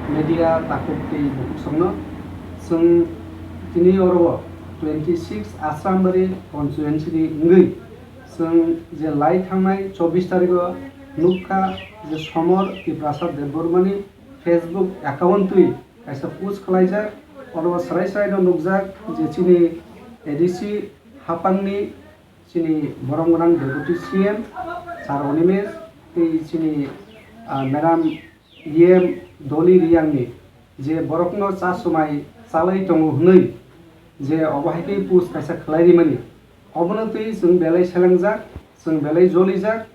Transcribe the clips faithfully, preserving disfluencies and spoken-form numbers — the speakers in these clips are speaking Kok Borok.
Media takhuk tei bukhuk songno chwng tini oro twenty six Asrambari constituency ni wngwi chwng je lai thangnai chobbish tarikh o nukha je Somor Tiprasa Debbarmani Facebook account twi kaisa post khwlaijak. Oro srai srai no nukjak je chini A D C hapangni chini borom gwnang Deputy C M Sir Animesh tei chini, ah, Madam E M Dolly Riyangni je borokno cha swmai chalai tongo hwnwi je obo hai khe post kaisa khwlai rimani, obono twi chwng belai selengjak, chwng belai jolijak,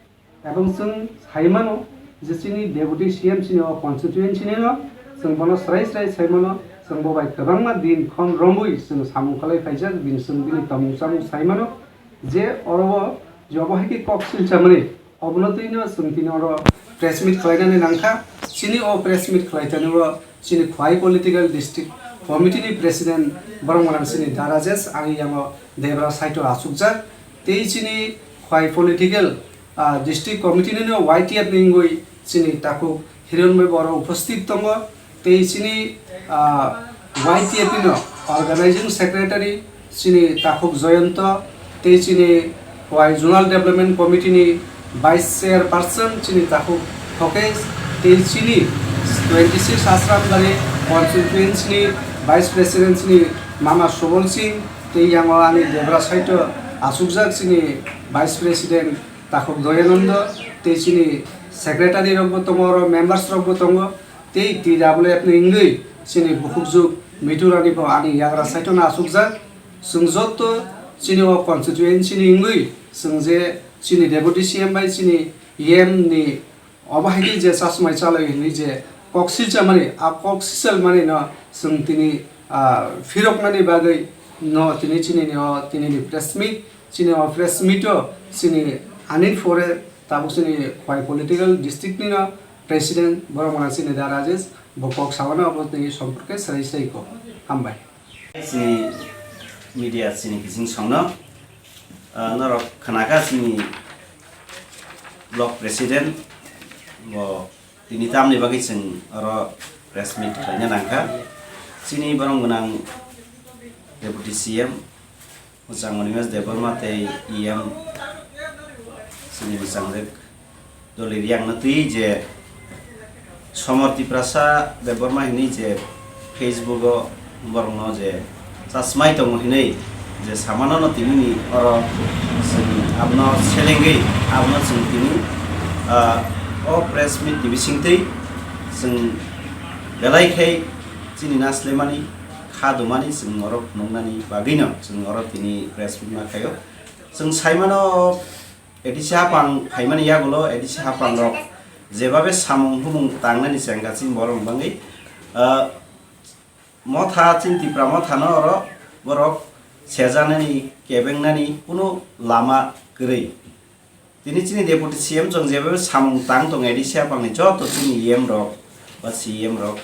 ebong chwng sai mano je chini Deputy C M chini o constituency nino chwng bono srai srai sai mano, chwng bo bai kwbangma din khon romwi chwng samung khlai phaijak, din chwng bini tongmung chamung sai mano. Je oro o je obo hai khe kok silchamani, obono twino chwng tini oro press meet khlainani nangkha. Chini o press meet khlaitani o chini Khwai Political District Committee ni President borok mwnang chini Da Rajesh, ang yango Debra side o achukjak. Tei chini Khwai Political, ah, District Committee ni no Y T F ni wngwi chini takhuk Hiron bai borok uposthit tongo. Tei chini, ah, Y T F ni no Organizing Secretary chini takhuk Joyonto, tei chini Khwai Zonal Development Committee ni Vice Chairperson chini takhuk Thokesh, tei chini twenty six Asrambari constituency ni Vice President chini Mama Subol Singh, tei yango ani Debra side o achukjak chini Vice President takhuk Doyanando, tei chini secretary rok bo tongo, oro members rok bo tongo. Tei T W F ni wngwi chini bukhukjwk Mitu Rani bo ani yagra side o no achukjak. Chwng joto chini o constituency ni wngwi chwng je chini Deputy C M bai chini E M ni obo hai khe je chasmai chalai hwnwi je kok silchamani, a kok silchamani no chwng tini, ah, phiroknani bagwi no tini chini ni o tini ni press meet, chini o press meet o chini ani pore tabuk chini Khwai Political District ni no President borok mwnang chini Da Rajesh bo kok sao no, abo tini somporke srai srai kok. Hambai. Chini media chini bising songno, ah, norok khnakha chini block president bo tini tamni bagwi chwng oro press meet khlaina nangkha. Chini borok gwnang Deputy C M Mwchang Animesh Debbarma tei E M chini mwchang rek Dolly Riyangno twi je Somor Tiprasa Debbarma hinwi je Facebook o borokno je chasmai tongo hinwi je samano no tini ni oro chwng abono selengwi abono chwng tini, ah, o press meet ni bisingtwi chwng belai khe chini naslemani kha dumani chwng oro phunuknani bagwino chwng oro tini press meet ma khaio. Chwng saimano A D C haphang phaimani yagulo A D C haphang rok jebabe samung humung tangnani chengkha chini borok ni bagwi, ah, motha chini Tipra mothano oro borok sejanani kebengnani kunu lama kwrwi. Tini chini Deputy C M chwng jebabe samung tang tongo A D C haphangni joto chini E M rok ba C E M rok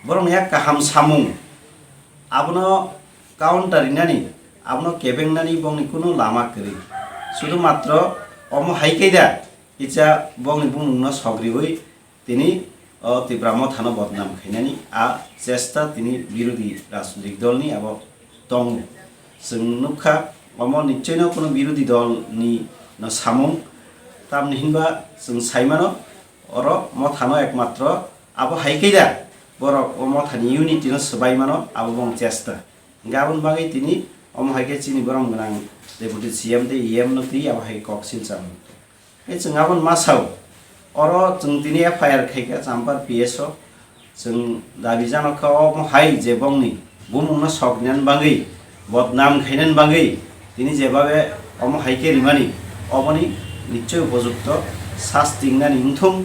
borokni yak kaham samung abono counter rinani, abono kebengnani bongni kunu lama kwrwi. Sudu matro omo hai khe da kisa bongni bumungno sogriwi tini o Tipra mothano bodnam khainani a chesta tini birodhi rajnoitik dolni abo tongo. Chwng nukha omo nichoino kunu birodhi dolni no samung, tamni hinba chwng saimano oro mothano ekmatro abo hai khe da borok o mothani unity no swbai mano abo bong chesta. Hingkhe aboni bagwi tini omo hai khe chini borom gwnang Deputy C M tei E M no twi abo hai kok silchar. Tei chwng aboni masao oro chwng tini F I R khaikha Champar P S o. Chwng dabi jano kha omo hai je bongni bumungno soknani bagwi, bodnam khainani bagwi tini jebabe omo hai khe rimani, oboni nichoi upojukto sasti wngnani wngthung.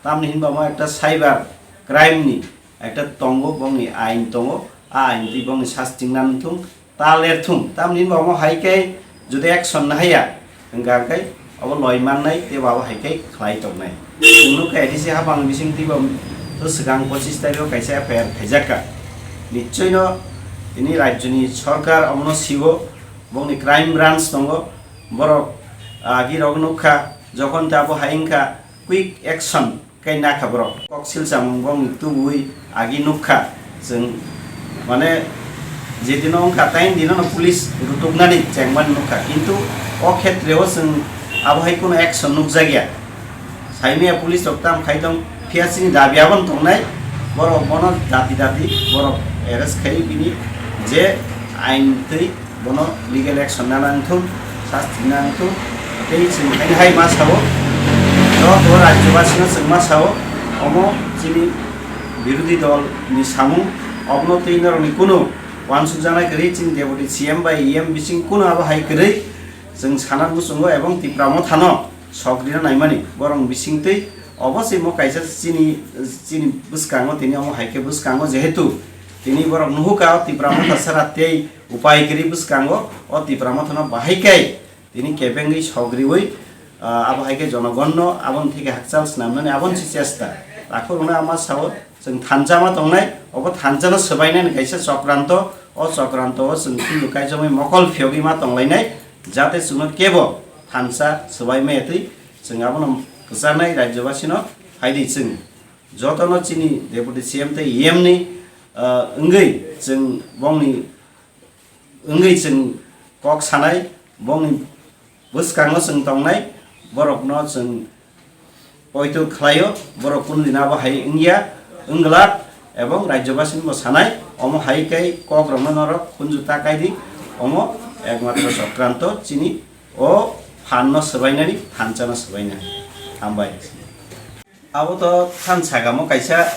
Tamni hinba omo ekta cyber crime ni ekta tongo, bongni ain tongo, a ain twi bongni sasti wngna wngthung, ta lerthung. Tamni hinba omo hai khe jodi action nahaiya, hwnkha khe obo loi mannai tei bo abo hai khe khlai tongnai. Chwng nukha A D C haphang bising twibo to swkang pochis tarikh o kaisa F I R khaijakha. Nichoi no tini rajyoni sorkar omono siwo, bongni crime branch tongo, borok agi rok nukha, jokhon ta bo hai wngkha quick action Kai nakha borok. Kok silsamung bongni tubui agi nukha. Chwng mane jedino wngkha taini dinono police rutuknani chengmani nukha. Kintu o khetreo chwng abo hai kheno action nukjakya. Saimaya police rok tam khai tong phiya chini dabi abono tongnai. Borok bono dati dati borok arrest khai bini je ain twi bono legal action nana wngthung, sasti nana wngthung. Tei chwng haino hai ma sao, joto rajyobasino chwng ma sao, omo chini birodhi dol ni samung, obono twi norokni kunu uansukjaknai kwrwi, chini deputy C M bai E M bising kunu abo hai kwrwi chwng sana muchungo ebong Tipra Mothano sok rina naimani borok bising twi obo se mo kaisa chini, chini bwskango tini omo hai khe bwskango jehetu tini borok nuhuka o Tipra Motha sara tei upai kwrwi bwskango o Tipra Mothano bahai khe tini kebengwi sogriwi, ah, abo hai khe jonogonno aboni theke hakchal swnamnani aboni se chesta. Takhuk rwna ama sao chwng thansa ma tongnai, obo thansano swbainani kaisa chokranto, o chokranto o chwng twibo kaijakmani mokol phiyogwi ma tonglainai, jate chwngno kebo thansa swbai maya twi chwng abono kwcharnai rajyobasino phaidi chwng. Jotono chini deputy C M tei E M ni, ah, wngwi chwng bongni wngwi chwng kok sanai, bongni bwskango chwng tongnai, borokno chwng poito khlaio, borok kunu din abo hai wngya, wngwlak, ebong rajyobasini bo sanai, omo hai khe kokrokno norok khunju ta kaidi, omo ekmatro chokranto chini o phanno swbainani, thansano swbainani. Hambai. Abo to than sagamo kaisa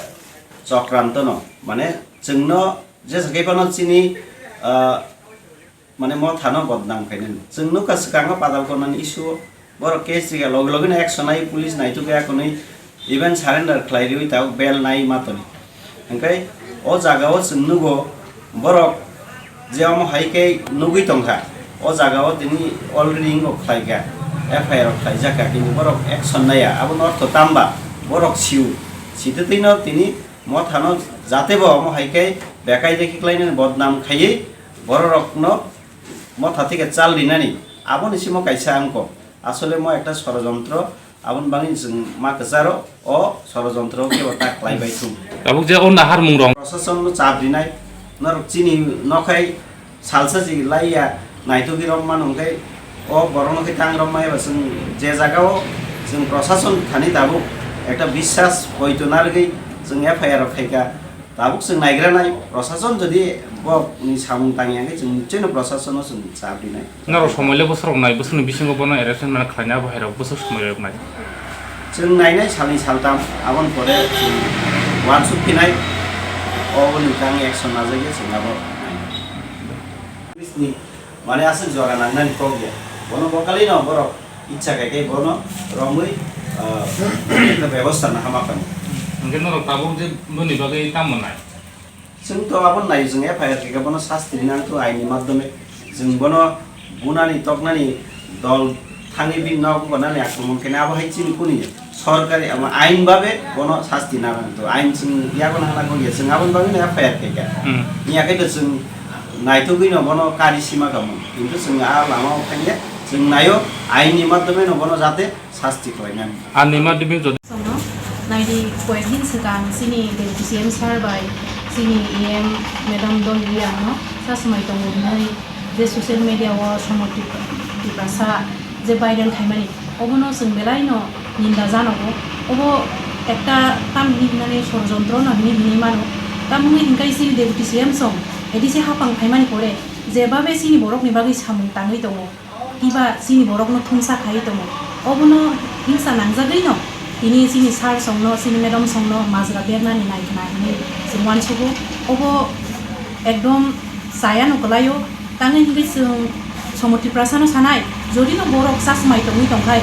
chokranto no, mane chwngno jesa khe phano chini, ah, mane mothano bodnam khainani. Chwng nukha swkango Padalkonani issue o borok case rikha loge loge no action nai police naituk ya kwnwi even surrender khlai riwi tabuk bail nai ma toni. Hwnkhe o jaga o chwng nugo borok je omo hai khe nugwi tongkha, o jaga o tini already wngbo khlaikha, F I R rok khlaijakha, kintu borok action naiya, aboni ortho tamba borok sio, sitwtwino tini mothano jatebo omo hai khe bekai dekhi khlainani bodnam khaiwi bororokno motha theke chal rinani, aboni simo kaisa angkho, asole mo ekta sorojontro. Aboni bagwi chwng ma kwcharo o sorojontro khe bo ta khlai bai thung. Tabuk je o naharmung rong. Prosasonno chap rinai, norok chini nokhai salsa si laiya naitugwi romma nungkhe o borokno khe tang romma eba chwng je jagao chwng prosason thani tabuk ekta biswas poito narwgwi chwng F I R rok khaikha. Tabuk chwng naigranai, proshason jodi bokni samung tangya hwnkhe chwng nichoi no proshasono chwng chap rinai. Norok somoi le bwswk rok nai, bwswkni bisingo bono arrest mane khlainai, abo hai rok bwswk somoi rok nai. Chwng nainai salni saltam, aboni pore chwng uansuk phinai, oboni tang action najagya chwng abo nainai. Police ni mane aswk jora nangnani kok ya. Bono bokali no borok icha kai kai bono romwi, ah, bebosta na hama kani. Hwnkhe norok tabuk je boni bagwi tamo nai? Chwng to abo nai, chwng F I R khe bono sasti nang to aini madhyome. Chwng bono bunani toknani dol thangwi bini nok banani akromon khe abo hai chini kuni. Sorkari ama ain babe bono sasti nang to. Ain chwng yago nang nang ya chwng aboni bagwi no F I R khe kha. Hmm. Iya khe to chwng naitugwi no bono kari sima kamo. Kintu chwng a lama o thangya chwng naio ain ni madhyome no bono jate sasti khlainani. Ani madhyome jodi Sono naidi koyekdin swkang chini deputy C M sir bai chini E M madam dol riyangno sa swmai tongo hinwi je social media o Somor Tipra-, Tiprasa je viral khaimani, obono chwng belai no ninda janogo. Obo ekta tamni hinani sorojontro no hinwi hinwi mano. Tamoni hinkai chini deputy C M song A D C hapang phaimani pore jebabe chini borokni bagwi samung tangwi tongo, kiba chini borokno thumsa khai tongo. Obono hingsa nangjagwi no tini chini sir songno, chini madam songno majra bernani nai khna hinwi chwng uansugo. Obo ekdom chaya no kwlaio. Tangwi hingwi chwng Somor Tiprasa no sanai, jodi no borok chasmai tongwi tongkhai,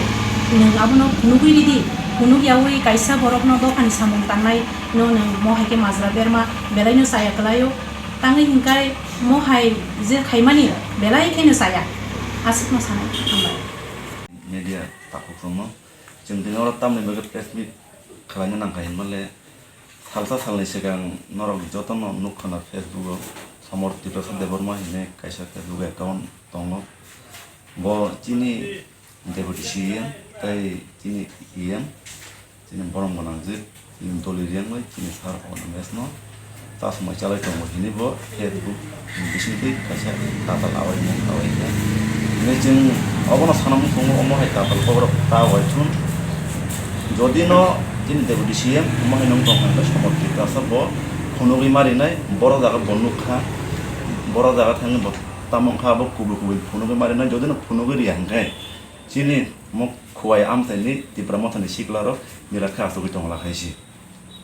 nwng abono phunugwi ridi, phunuk yaui kaisa borokno dophani samung tangnai no nwng mo hai khe majra berma belai no chaya kwlaio. Tangwi hinkai mo hai je khaimani belai kheno chaya. Aswkno sanai hambai. Media takhuk rokno chwng tini oro tamni bagwi press meet khlaina nangkha hinmale salsa salni swkang norok jotono nukha na Facebook o Samor Tiprasa Debbarma hinwi kaisa Facebook account tongo. Bo chini Deputy C M tei chini E M Chini borom gwnang je chini doli riyangwi chini sar Ono Meshno chasmai chalai tongo hinwi bo Facebook bisingtwi kaisa tatal awai mung awai kha. Hinwi chwng obono sana mung tongo, omo hai tatal kokrok ta wai thun. Jodi no chini deputy C M omo hai nung tong hai somor Tiprasa bo phunugwi marinai, boro jaga bo nukha, boro jaga thangwi bo tamung kha, bo kubui kubui phunugwi marinai, jodi no phunugwi riya hinkhe chini mo khuwai amchaini Tipra Mothani siklarok birat khe achugwi tongla khaisi.